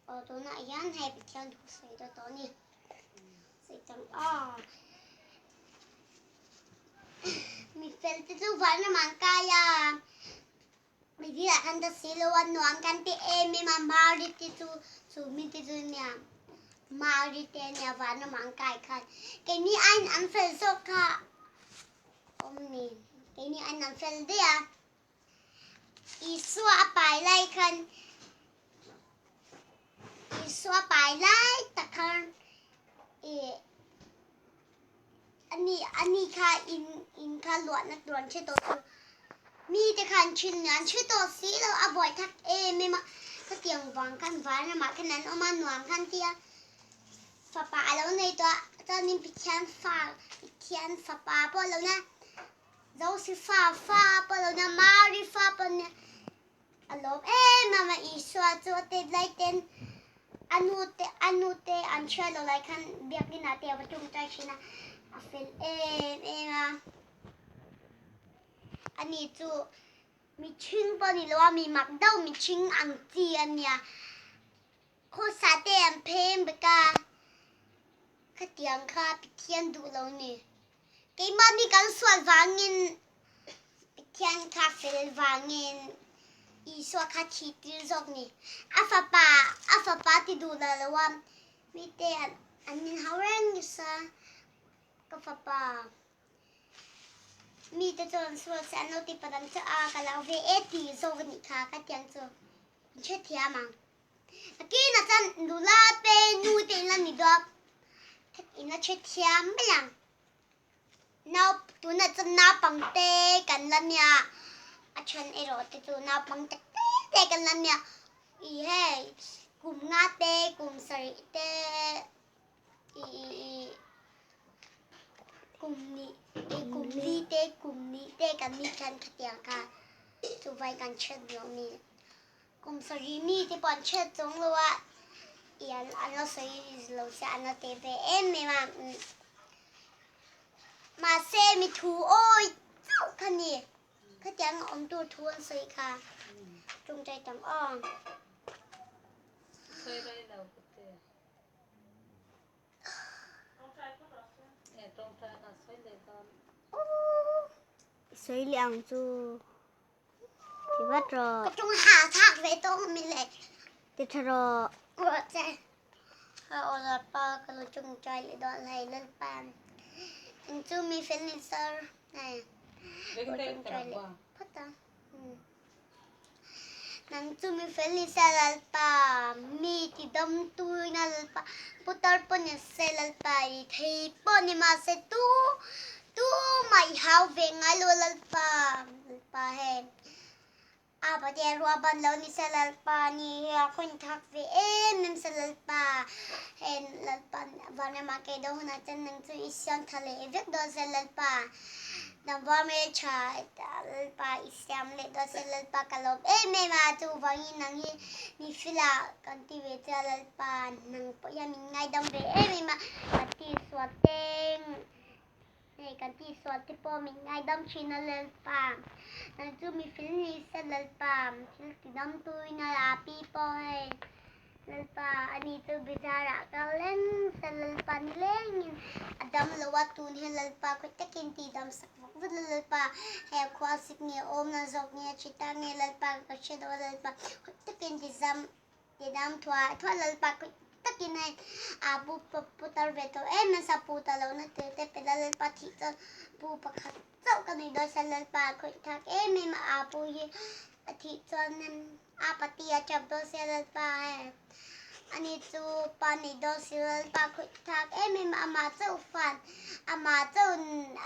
Aw tunah hian hei Pathian thu sawi deuh tawh a ni. Sawi chang aw. Mi fel te chu van ram an kai a. Mi dil ah khan ta si lo a nuam kan ti em em a Mari te chu chu mi te chu nia Mari te nia van ram an kai khan keini aiin an fel zawk kha awm ni keini aiin an fel daih a. Isua a pai lai khan Isua pai lai tak khan ih ani ani kha in in kha luahna tur an hre tawh chu mite khan thin an hre tawh si lo a buai thak em em a khatiang vang khan vanramah khan an awm a nuam khan tia fapa a lo nei tawh a chuanin Pathian fa Pathian fapa pawh a lo na. Josefa fa pawh lo nia, Mari fa pawh nia a lawm em em a, Isua chu a tet lai ten a nu te a nu te an chhiat lo lai khan biakin ah te a va tawngtai thin a, a fel em em a, ani chu mihring pawh ni lo a, mi mak deuh mihring ang chi a nia, khawsa te an pheng bawk a, khatiang kha Pathian duh lo ni. Keimahni kan sual vangin Pathian kha fel vangin Isua kha thi tir zawk ni. A fapa a fapa ti duh la lo a mite an min hau reng nasa ka fapa mite chuan sual se an lo ti padam che a ka lo ve e ti zawk a nih kha ka tiang chu in hrethiam ang. Nakinah chuan nula te nu te in la ni dawn in la hrethiam mai ang. Nau tunah chuan naupang te kan la nia a then erawh te chu naupang tak te te kan la nia ih hei kum nga te kum sarih te ih ih ih kum nih ih kum li te kum nih te kan nih khan khatiang kha chuvai kan hriat loh ni. Kum sarih mi te pawh an chhiat chawng lo a, i an an lo sawi lo che an lo teh ve em em a, mahse mi thu awi chauh kha ni, khatiang a awm tur thu an sawi kha tawngtai tam aw. Sawi rei lo ka ti. Tawngtai kan sawi leh dawn. Sawi leh ang chu. Ti vat rawh. Ka tung ha thak ve tawh mi le. Ti tha rawh. Rawh che. Ha aw lalpa ka lo chung chai le dawn hlei lalpa. Eng chu mi fel ni sir. Hei. Ka chung chai le phata. Nang chu mi fel ni se lalpa. Mi ti dam tu na lalpa. Putar pawh ni se lalpa i thei pawh ni mah se tu Tu mah i hau ve ngai lo Lalpa, Lalpa he. A Pathian rua ban lo ni se Lalpa ni hi a khun thak ve em em se Lalpa. He Lalpa vanram ah kei do hunah cun nang cu i siam tha le vek dawn se Lalpa. Dam var me tha Lalpa i siam leh dawn se Lalpa ka lawm em em a chu vangin nang hi mi fila kan ti ve che Lalpa nang pawh hian min ngaidam ve em em a ka ti sual teng. Hei kan tihsual te pawh min ngaidam thin a Lalpa. Nang chu mi fel ni se Lalpa, thil tidam tuin a la pi pawh hei. Lalpa, ani chu bizarah kal reng se Lalpa nilengin a dam lo a tun hian Lalpa khawi takin tihdam sak vak vak la Lalpa. Hei a khua sik nge awm na zawk nge a chita nge Lalpa ka hre lo a Lalpa khawi takin tizam Tidam thuah thuah Lalpa kut takin hei a pu putar ve tawh em em sa pu ta lo na te te pe la Lalpa thih chuan pu pakhat chauh ka nui dawn sia Lalpa a khawih thak em em a a pu hi a thih chuan a pati a tap dawn sia Lalpa hei ani chu pa nei dawn si Lalpa a khawih thak em em a amah chauh fan amah chauh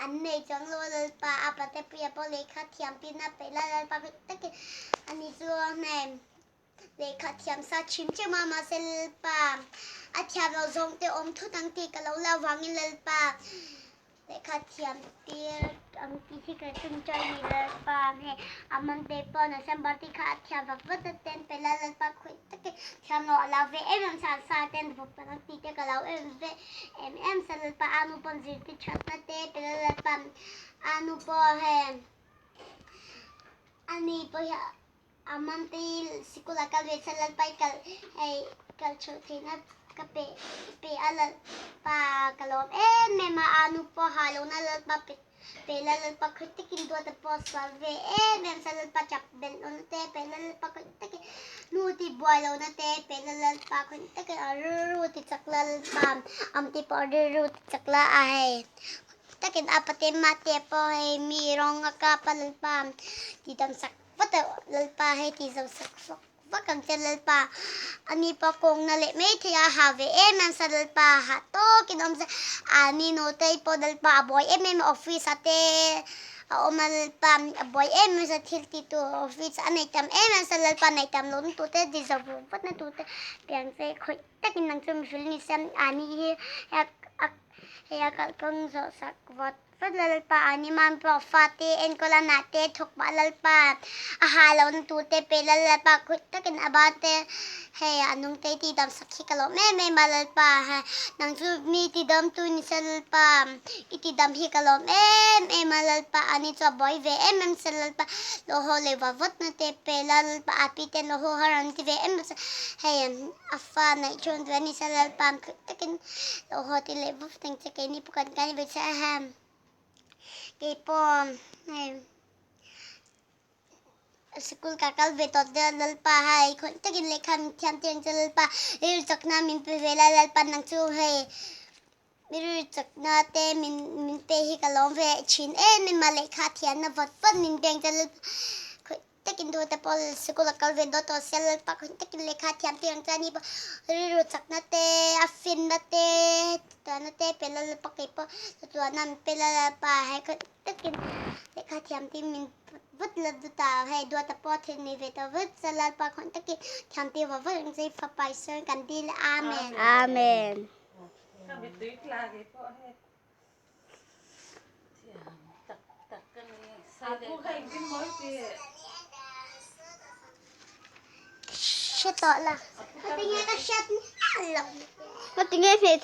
an nei chuang lo a Lalpa a pate puia pawh lehkha thiam pin a peih la Lalpa kut takin ani chu hei. Lehkha thiam sa chim chem a, mahse Lalpa a thiam loh zawng te awm thut ang tih ka lo la avangin Lalpa lehkha thiam tir ang tih hi ka ṭawngṭai ni Lalpa hei a Monday pawh December tih kha a thiam vak vat a ten pe la Lalpa khawih takin thiam loh a lo ve em em sa sa ten vawk pan ang tih te ka lo em ve em em sa Lalpa a nu pawn zirtir ṭhatna te pe la Lalpa a nu pawh hei ani pawh hi. Amamtei sikul ah kal ve seh Lalpa i kal hei kal chhoh theihna ka pe pe a Lalpa ka lawm em em a anu pawh ha lohna Lalpa pe pe la Lalpa khawi takin duat a pawh sual ve em em sa Lalpa chak belh lohna te pe la Lalpa khawi takin nu ti buai lohna te pe la Lalpa khawi takin a rilru ti chak la Lalpa Amtei pawh a rilru ti chak la a hei takin a pate mate pawh hei mi rawng a kap a Lalpa ti dam sak vat a Lalpa hei ti zo sak fak vak ang che Lalpa ani pawh kawngna leh mai thei a ha ve em em sa Lalpa hah tawkin awm se ani nutei pawh Lalpa a buai em em a office ah te a awm a Lalpa a buai em em sa thil ti tur office a nei tam em em sa Lalpa nei tam lo na tur te ti zo vat na tur te piang che khawih takin nang chu mihring ni se ani hi hei a kalkawng zawh sak vat vat Lalpa ani man pawh fate enkawl a nah te thawk pah Lalpa a ha lo na tur te pe la Lalpa khawih takin a ban te hei a nung te ti dam sak hi ka lawm em em a Lalpa nang chu mi ti dam tu ni se Lalpa i ti dam hi ka lawm em em a Lalpa ani chu a buai ve em em se Lalpa lo haw leh vat vat na te pe la Lalpa a pi te lo haw har an ti ve em em se hei A fa neih chhung chu a ni sa Lalpa an phut takin lo haw ti leh vuf teng che keini pawh kan kan ve che a hem. Keipawh hei sikul ka kal ve tawh te Lalpa hei khawih takin lehkha min thiam tir ang che Lalpa rilru chakna min pe ve la Lalpa nang chu hei rilru chakna te min min pe hi ka lawm ve thin em em a lehkha thiamna vat vat min pe ang che Lalpa khawih Takin duhte pawh sikul a kal ve dawt tawh sia Lalpa khawn takin lehkha thiam tir ang chuan hi pawh rilru chakna te a finna te tuahna te pe la Lalpa kei pawh chatuahna min pe la Lalpa hei khawn takin lehkha thiam tir min vut la dut a hei duata pawh thil nei ve tawh vut chuan Lalpa khawn takin thiam tir vawk vawk ang chu fapa Isua kan dil Amen. Amen. Ka mittui tla kei pawh hei. Hre tawh la. Ka tinge ka hriat miah lo. Ka tinge hmeh.